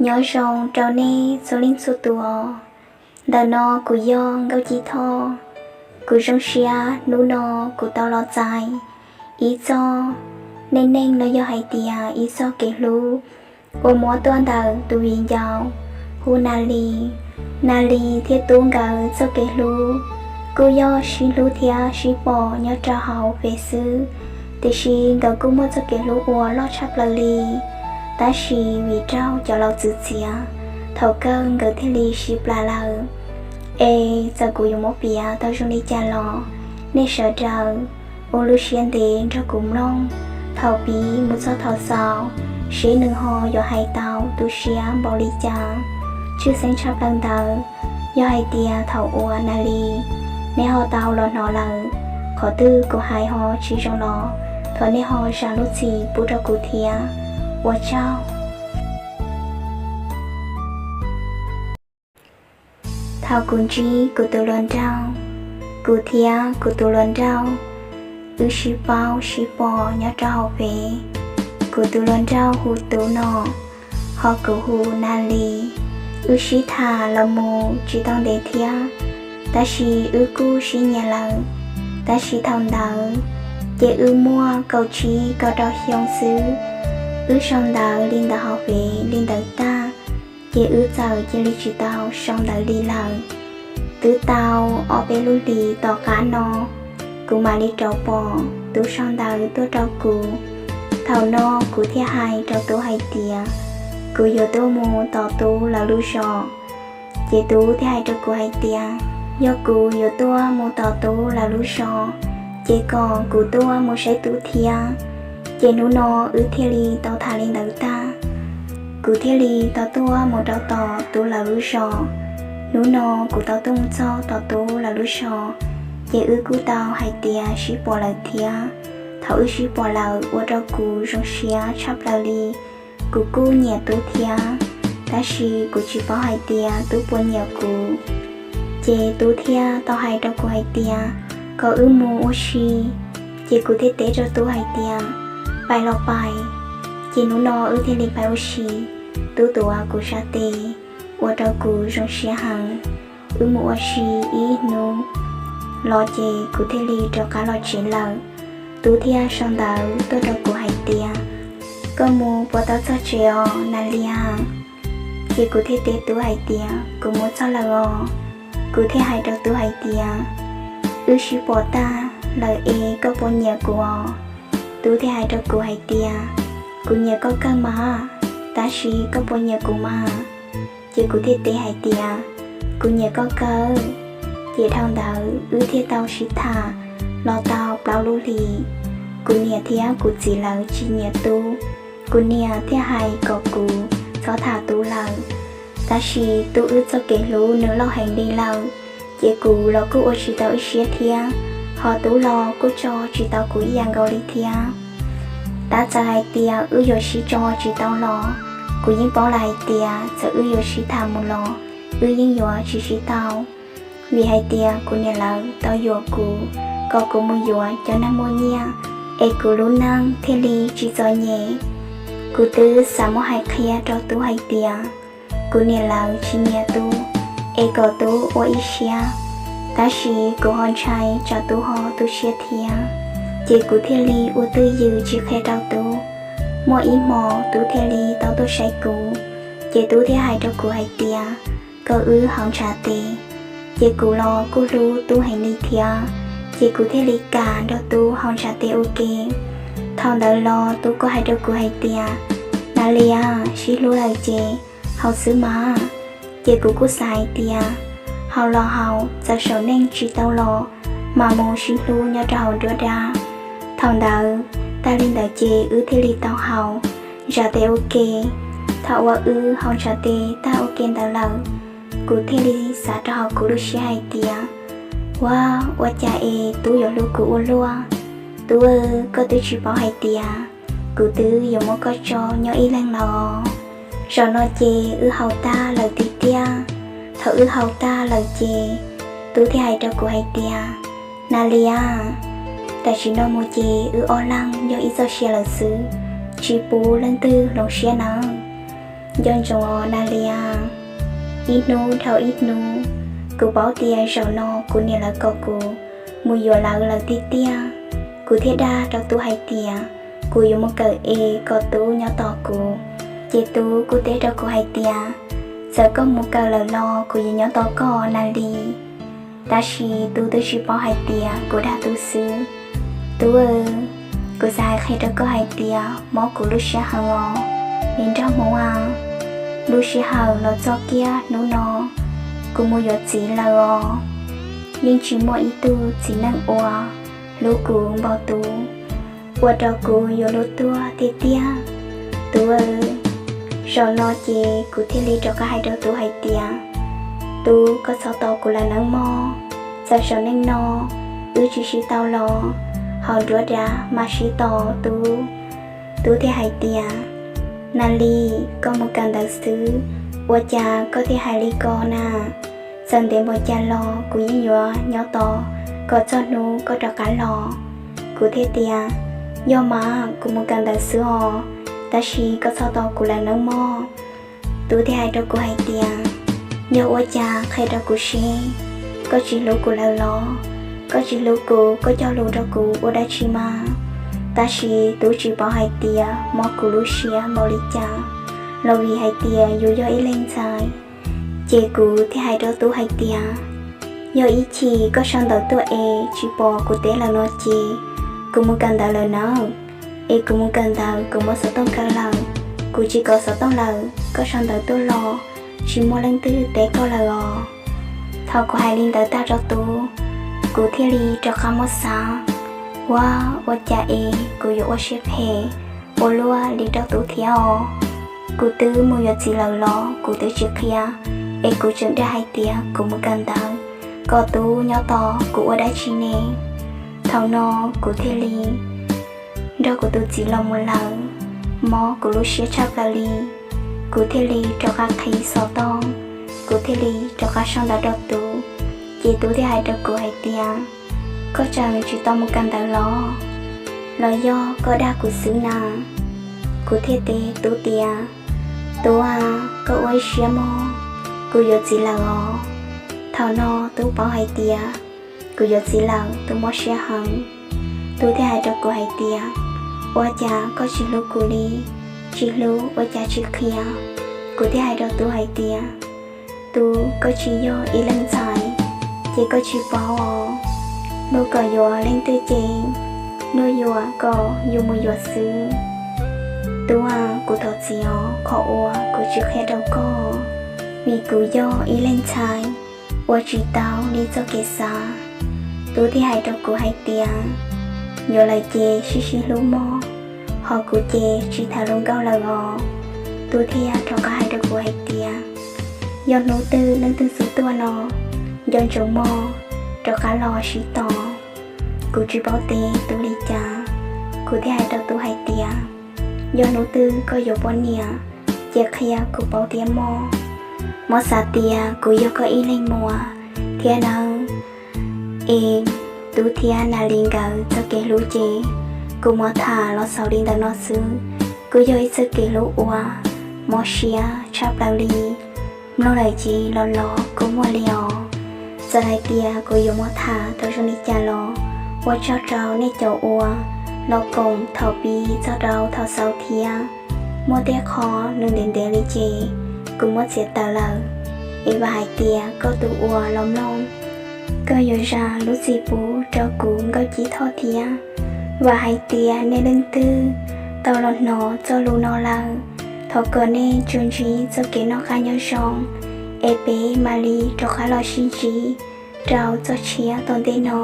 Nyob zoo rau nej txhua leej txhua tus. Ntawm no kuv yog Nkauj Ci Thoj. Kuv zoo siab hnub no kuv tau los txais ib txoj neej neeg los yog hais tias ib txoj kev hlub uas muab tuaj ntawm tus viv ncaus hu Nas Lis. Nas Lis thiab Tub nkawd txoj kev hlub kuj yog sib hlub thiab sib pom nyob rau hauv Fev xwb, tiam sis nkawd kuj muaj txoj kev hlub uas loj tshaj plaws li. Tab sis vim raug cov laus txwv txiav, thaum kawg nkawd thiaj li sib plam lawm. Es txawm kuv yuav muab piav tau zoo li cas los nej sawv daws ua lub siab ntev nrog kuv mloog thaum pib mus txog thaum xaus, seb nws ho yuav hais tau tu siab npaum li cas. Tshwj xeeb tshaj plaws ntawd, yog hais tias thaum uas Nas Lis nej ho tau los hnov lawm, qhov twg kuv hais ho tsis zoo los thov nej ho zam lub txim pub rau kuv thiab. Ua tsaug. Thaum kuv ntsib kuv tus hluas nraug, kuv thiab kuv tus hluas nraug wb sib paub sib pom nyob rau hauv Fev. Kuv tus hluas nraug hu Tub no, ho kuv hu Nas Lis. Wb sib tham los mus tsis tau ntev thiab, tab sis wb kuj sib nyiam lawm. Tab sis thaum ntawd ces wb muaj kaum tsib kaum rau xyoo xwb. Wb sau ntawv li ntawd hauv Fev li ntawd tag, ces wb txawm cia li tsis tau sau ntawv li lawm. Twb tau ob peb lub hlis tom qab no, kuv mam li rov pom Tub sau ntawv tuaj rau kuv. Thaum no kuv thiaj hais rau Tub hais tias kuv yuav tuaj mus tos Tub lawv lub zos. Ces Tub thiaj hais rau kuv hais tias yog kuv yuav tuaj mus tos Tub lawv lub zos, ces kom kuv tuaj mus saib Tub thiab. Ces hnub no wb thiaj li tau tham li ntawd tag. Kuv thiaj li tau tuaj mus rau tom Tub lawv lub zos. Hnub no kuv tau tuaj mus txog tom Tub lawv lub zos, ces wb kuj tau hais tias sib pom lawm thiab. Thaum wb sib pom lawm ua rau kuv zoo siab tshaj plaws li. Kuv kuj nyiam Tub thiab, tab sis kuv tsis paub hais tias Tub puas nyiam kuv. Ces Tub thiaj tau hais rau kuv hais tias kom wb mus ua si. Ces kuv thiaj teb rau Tub hais tias pais los pais. Ces hnub no wb thiaj li pais ua si. Tub tuav kuv sab tes, ua rau kuv zoo siab heev. Wb mus ua si ib hnub los ces kuv thiaj li rov qab los tsev lawm. Tub thiaj sau ntawv tuaj rau kuv hais tias koj mus puas tau txog tsev os Nas Lis? Ces kuv thiaj teb Tub hais tias kuv mus txog lawm os. Kuv thiaj hais rau Tub hais tias wb sib pom tag lawm es koj puas nyiam kuv os? Tub thiaj hais rau kuv hais tias kuv nyiam koj kawg mas, tab sis koj puas nyiam kuv mas? Ces kuv thiaj teb hais tias kuv nyiam koj kawg. Ces dhau ntawd wb thiaj tau sib tham los tau plaub lub hlis. Kuv niam thiab kuv txiv lawv tsis nyiam Tub. Kuv niam thiaj hais kom kuv txhob tham Tub lawm. Tab sis Tub wb txoj kev hlub nws loj heev li lawm, ces kuv los kuj ua tsis tau wb siab thiab, ho Tub los kuj tso tsis tau kuv ib yam nkaus li thiab. Tab txawm hais tias wb yuav sib tso tsis tau los, kuv yeej paub lawm hais tias txawm wb yuav sib tham mus los, wb yeej yuav tsis sib tau. Vim hais tias kuv niam lawv tau yuam kuv kom kuv mus yuav cov neeg muaj nyiaj, es kuv lub neej thiaj li tsis txom nyem. Kuv twb xav muab hais qhia rau Tub hais tias kuv niam lawv tsis nyiam Tub, es kom Tub ua ib siab, tab sis kuv ho ntshai tsam Tub ho tu siab thiab. Ces kuv thiaj li ua twj ywm tsis qhia rau Tub. Muaj ib hmos Tub thiaj li tau tuaj saib kuv, ces Tub thiaj hais rau kuv hais tias kom wb haus ntshav tes. Ces kuv los kuj hlub Tub heev li thiab, ces kuv thiaj li kam nrog Tub haus ntshav tes ua ke. Thaum ntawd los Tub kuj hais rau kuv hais tias Nas Lis, sib hlub lawm ces haus xwb mas. Ces kuv kuj xav hais tias haus los haus, txawm saum neej tsis tau los mam mus sib hlub nyob rau hauv nruab dab. Thaum ntawd, tag li ntawd ces wb thiaj li tau haus ntshav tes ua ke. Thaum uas wb haus ntshav tes tag ua ke ntawd lawm, kuv thiaj li xav rau hauv kuv lub siab hais tias, ua, ua cas es Tub yuav hlub kuv ua luaj? Tub, koj twb tsis paub hais tias kuv twb yuav muab koj tso nyob ib leeg los. Zaum no ces wb haus tag lawm tiag tiag. Thaum wb haus tag lawm ces Tub thiaj hais rau kuv hais tias, Nas Lis, tam sim no mus ces wb ob leeg yog ib txoj sia lawm xwb, tsis pub leej twg hloov siab nawb. Nco ntsoov os Nas Lis, ib hnub dhau ib hnub, kuv paub tias zaum no kuv niam lawv kom kuv mus yuav lawv lawm tiag tiag. Kuv thiaj dag rau Tub hais tias kuv yuav mus kawm es kom Tub nyob tos kuv. Ces Tub kuj teb rau kuv hais tias, txawm koj mus kawm lawm los kuv yuav nyob tos koj Nas Lis. Tab sis Tub twb tsis paub hais tias kuv dag Tub xwb. Tub, kuv xav hais qhia rau koj hais tias mob kuv lub siab heev os. Li nrog Hmoob a, lub sij hawm los txog kiag hnub no, kuv mus yuav txiv lawm os. Yeej tsis muaj ib tug txiv neej uas hlub kuv npaum Tub, ua rau kuv yuav luag tuag tiag tiag. Tub, zaum no ces kuv thiaj li rov qab hais rau Tub hais tias, Tub, koj txhob tos kuv lawm nawb mog. Txawm saum neej no wb tsis sib tau los, hauv nruab nrab mas sib tos Tub. Tub thiaj hais tias, Nas Lis, koj mus kawm ntawv xwb, ua cas koj thiaj hais li ko na? Txawm ntev npaum cas los kuv yeej yuav nyob tos kom txog hnub koj rov qab los. Kuv thiaj tias, yog mas kuv mus kawm ntawv xwb os, tab sis koj txhob tos kuv lawm nawb mog. Tub thiaj hais rau kuv hais tias, yog ua cas qhia rau kuv seb, koj tsis hlub kuv lawm los? Koj tsis hlub kuv, koj cog lus rau kuv ua dab tsi mas? Tab sis Tub tsis paub hais tias mob kuv lub siab npaum li cas, los vim hais tias yus yog ib leeg ntxhais. Ces kuv thiaj hais rau Tub hais tias, yog ib chim koj sau ntawv tuaj es tsis pom kuv teb lawm no ces kuv mus kawm ntawv lawm nawb. Es kuv mus kawm ntawv, kuv muab xov tooj kaw lawm, kuv tsis kov xov tooj lawm, koj sau ntawv tuaj los tsis muaj leej twg teb koj lawm os. Thaum kuv hais li ntawd tag rau Tub, kuv thiaj li rov qab muab xav, ua, ua cas es kuv yuav ua siab phem ua luaj li rau Tub thiab os? Kuv twb mus yuav txiv lawm los kuv twb tsis qhia, es kuv tseem dag hais tias kuv mus kawm ntawv kom Tub nyob tos kuv ua dab tsi ne? Thaum no kuv thiaj li nrog kuv tus txiv los mus lawm, mob kuv lub siab tshaj plaws li. Kuv thiaj li rov qab qhib xov tooj, kuv thiaj li rov qab sau ntawv rau Tub. Ces Tub thiaj hais rau kuv hais tias, koj tseem tsis tau mus kawm ntawv los? Los yog koj dag kuv xwb na? Kuv thiaj teb Tub tias, Tub a, koj ua ib siab mog, kuv yuav txiv lawm os. Thaum no Tub paub hais tias kuv yuav txiv lawm, Tub mob siab heev. Tub thiaj hais rau kuv hais tias, ua cas koj tsis hlub kuv li? Tsis hlub ua cas tsis qhia? Kuv thiaj hais rau Tub hais tias, Tub, koj tsis yog ib leej ntxhais, ces koj tsis paub os. Luag kom yuav leej twg ces luag yuam kom yus mus yuav xwb. Tub a, kuv thov txim os, qhov uas kuv tsis qhia rau koj, vim kuv yog ib leej ntxhais uas tsis tau li txoj kev xav. Tub thiaj hais rau kuv hais tias, yuav lawm ces sib sib hlub mog, ho kuv ces tsis tham hluas nkauj lawm os. Tub thiaj rov qab hais rau kuv hais tias, yog hnub twg leej twg xub tuaj no, nco ntsoov mog, rov qab los sib tos. Kuv tsis paub teb Tub li cas, kuv thiaj hais rau Tub hais tias, yog hnub twg koj yuav poj niam, ces qhia kuv paub thiab mog. Muab xav tias kuv yog koj ib leeg muam thiab nawb. Es Tub thiab Nas Lis nkawd txoj kev hlub ces kuv muab tham los xaus li ntawm no xwb. Kuj yog ib txoj kev hlub uas mob siab tshaj plaws li. Mloog lawm ces los los kuj muaj li os. Txawm hais tias kuv yuav muab tham tau zoo li cas los ua tsaug rau nej cov uas los koom thaum pib txog rau thaum xaus thiab. Muaj tej qho nws ntev ntev li ces kuv muab txiav tawm lawm. Es vam hais tias koj tus uas los mloog, koj yuav zam lub txim pub rau kuv Nkauj Cib Thoj thiab. Vam hais tias nej leej twg tau los hnov txoj lus no lawm, thov kom nej tsuas ntsib txoj kev noj qab nyob zoo, es peb mam li rov qab los sib ntsib rau txoj tshiab tom ntej no.